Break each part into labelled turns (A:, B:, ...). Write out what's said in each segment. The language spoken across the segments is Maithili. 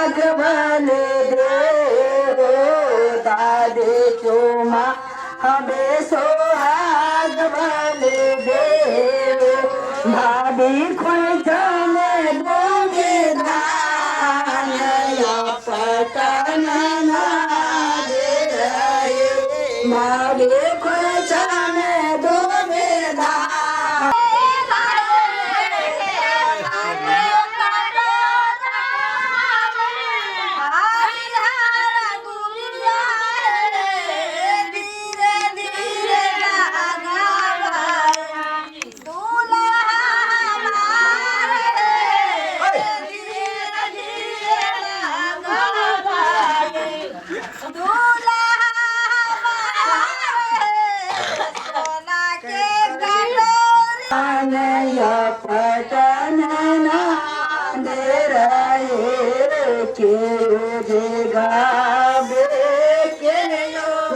A: सोहाग भले दे दादे चुमा हमें सोहाग भले दे भाभी खुलचन दूबे धान या पटन ना दे रहे भाभी खुलचन दूबे धान। पटन दे रहे के जे गावे के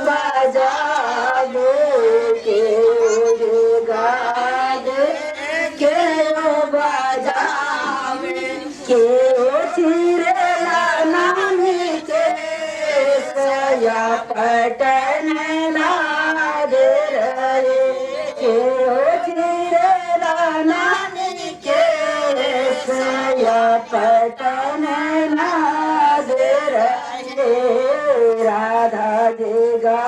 A: बजावे के जे गावे के बजावे के चिरेला नानी के सया पटन दे रहे के चिरेला नानी के सया पटन दे रहे राधा जी गा।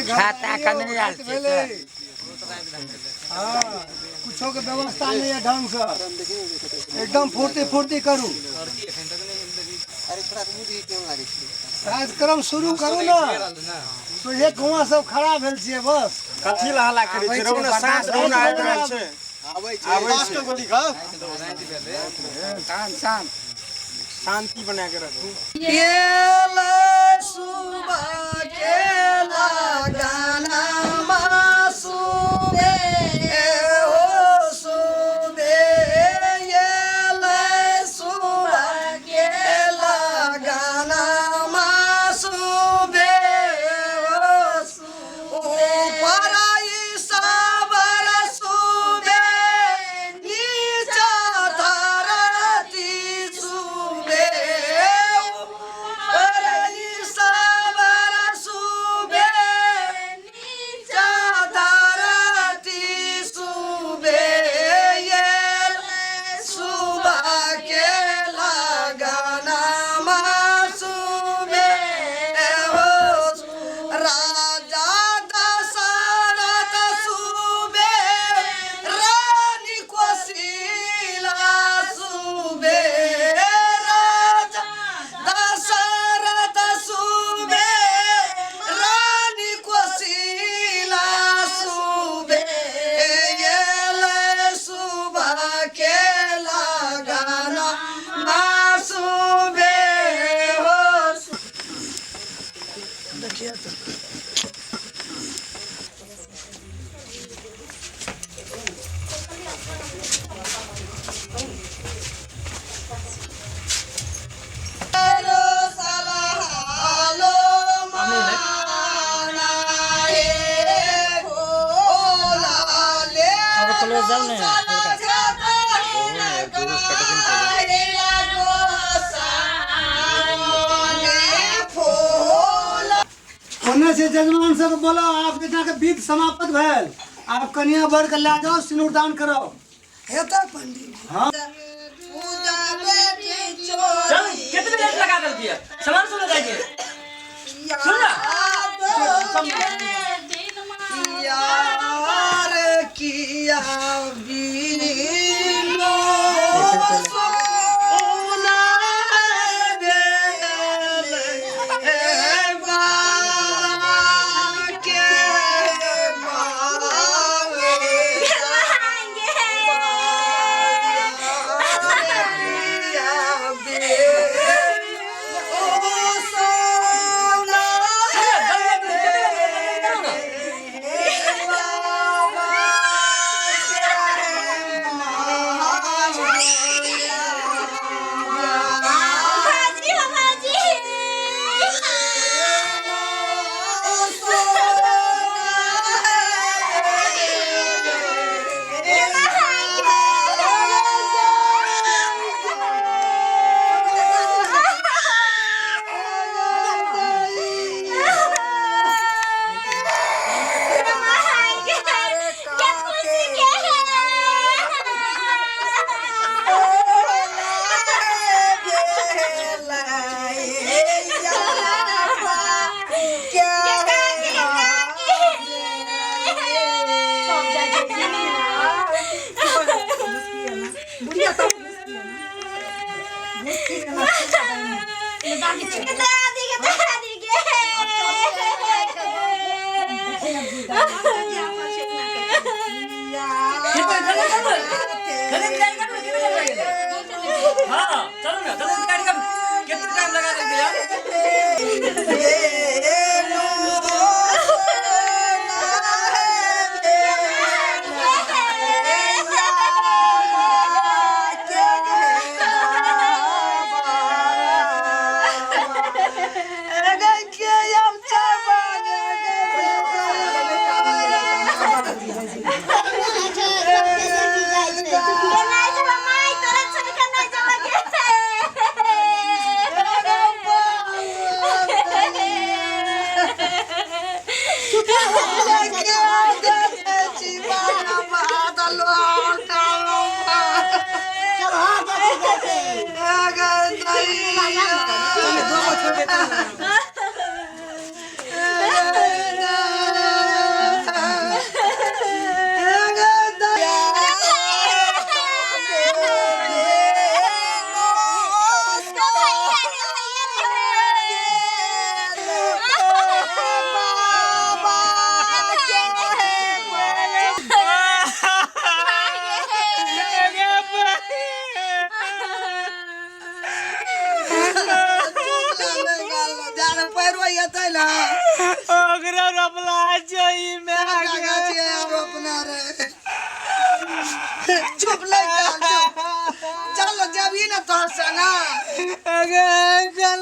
B: खाता कमे आयल छै।
C: हाँ, कुछो के व्यवस्था नहीं है ढंग से, एकदम फुर्ती फुर्ती करू, कार्यक्रम शुरू करू ना। तो ये कुआं सब खड़ा भेल छियै बस।
D: कथी लए हल्ला करै छियै? रहू ने, शांत रहू ने, आबि रहल छै। आबै छै।
C: गोली खाओ।
B: शांत शांत
D: शांति बना के रखू।
C: ओने से जजमान सब बोलो, आप जाके विध समाप्त भेल, आप कन्या बर के ला जाओ, सिंदूरदान करो।
E: हेतै पंडित।
C: हाँ।
F: चल कितने लेट लगा देलकी है, सामान सुन जाइए, सुन ना।
E: यार किया बिनो सोना भेल बाबा के बाबे सोना।
F: जल्दी जल्दी, कितने लेट करो ना।
G: दादी के दादी के
F: जल्दी तैयारी करू ना, कितने टाइम लगेगा? हाँ चलो ना, जल्दी तैयारी करू। कितना टाइम लगा देंगे यार?
G: केना जब माय तोरा छोड़ के नहीं जब
B: ओकरा रोपला छै ई में
E: चुप लग चल जब ना तोहर सना
B: अगे चल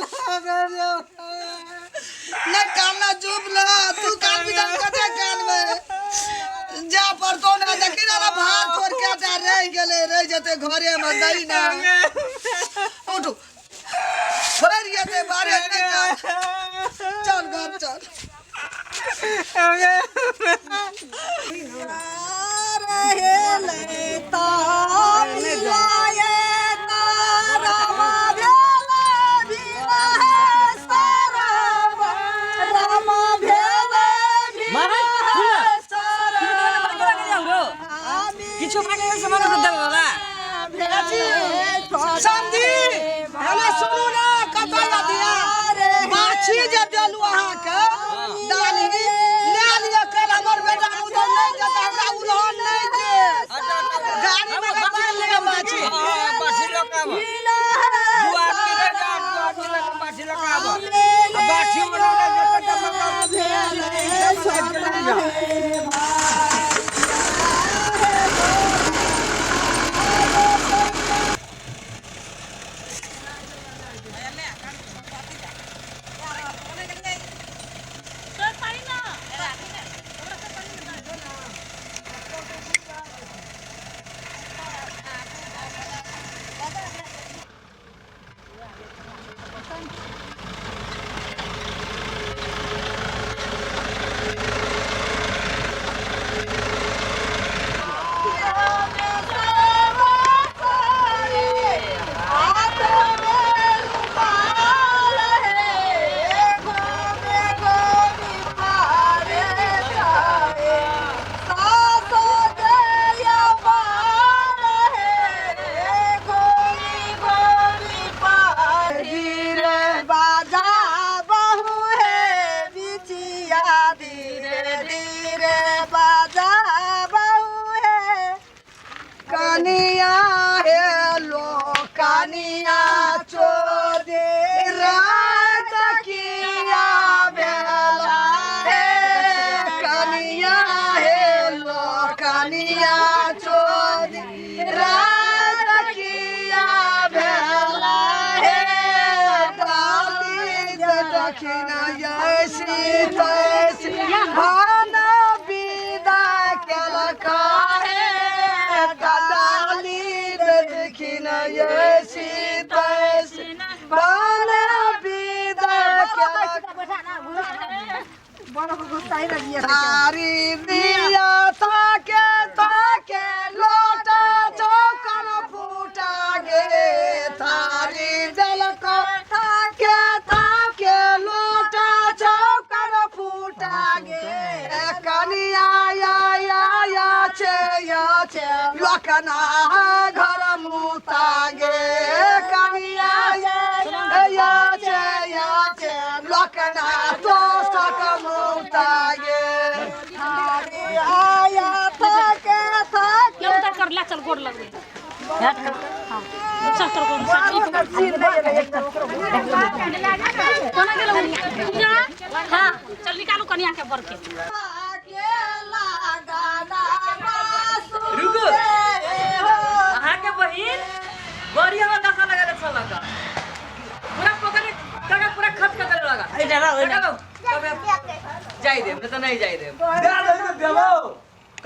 E: नहीं काना चुप ना तू कान भी दम कते कान में जा पर तो ना देखी ना ना भात छोड़ के जा रह गेले रह जते घरे में दई ना उठू फिर जते बारे नहीं कान चल घर चल
F: किछु मागे सामान सब देबै वाला।
E: समझी हेलो सुनू ना कतऽ दिया बाछी जे देलू अहाँके दानी ले लिअ काल्हि हमर बेटा उधर नहि जेतै हमरा उलहन नहि दे गाड़ी में बान्हि लिअ बाछी
B: बासी लऽ के आबऽ। दू आदमी रह जा, दू आदमी लऽ के बासी लऽ के आबऽ। आ बासी बनौने जेतै तऽ मतलब चलि जाउ।
E: कनिया हे लो कनिया चोरी रात किया बेला हे कनिया हे लो कनिया चोरी रात किया बेला हे डाली दक्षिण ऐसी तैसी भाना विदा केलका हे डाली दक्षिण ऐसी तैसी भाना विदा केलका तारी दिया ताके ताके लोटा चौकन फूटा गे थारी देलको ताके ताके लोटा चौकन फूटा गे कनिया या या या छे या छे लोकना घर मुता गे कनिया या या छे।
H: चल गोड़ लगबै। हाँ, चल तोर गोड़ चल, ई पकड़। कोना गेलौ पूजा? हाँ, चल निकालू कनिया के बर के।
F: रुकू, अहाँके बहिन बड़ी हमरा दशा लगा छल का पूरा पकड़ टका पूरा खर्च कर देले लगा। टका बाबू, जाई देब नहीं तो नहीं जाई देब।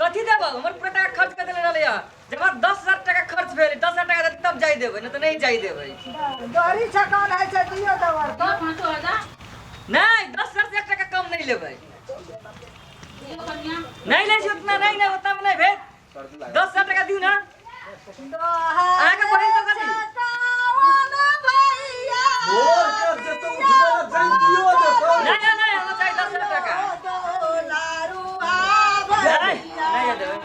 F: कथी देबो? हमर पूरा टाका खर्च कर देले रहले। जब हमरा 10,000 टाका खर्च भेल, 10,000 टाका देते तब जाई देबै, नहीं तो नहीं जाई देबै।
E: गरी छकान है से दियो दवर।
H: 5,000।
F: नहीं, 10,000 से 1 टका कम नहीं लेबै।
H: दियौ कनिया।
F: नहीं ले छी उतना, नहीं नहीं उतना में नहीं भेल। 10,000 टका दियौ ना। अहाँके बहिन तो कथी? नहीं नहीं नहीं, हमरा चाही 10,000 टका। नहीं नहीं देबै।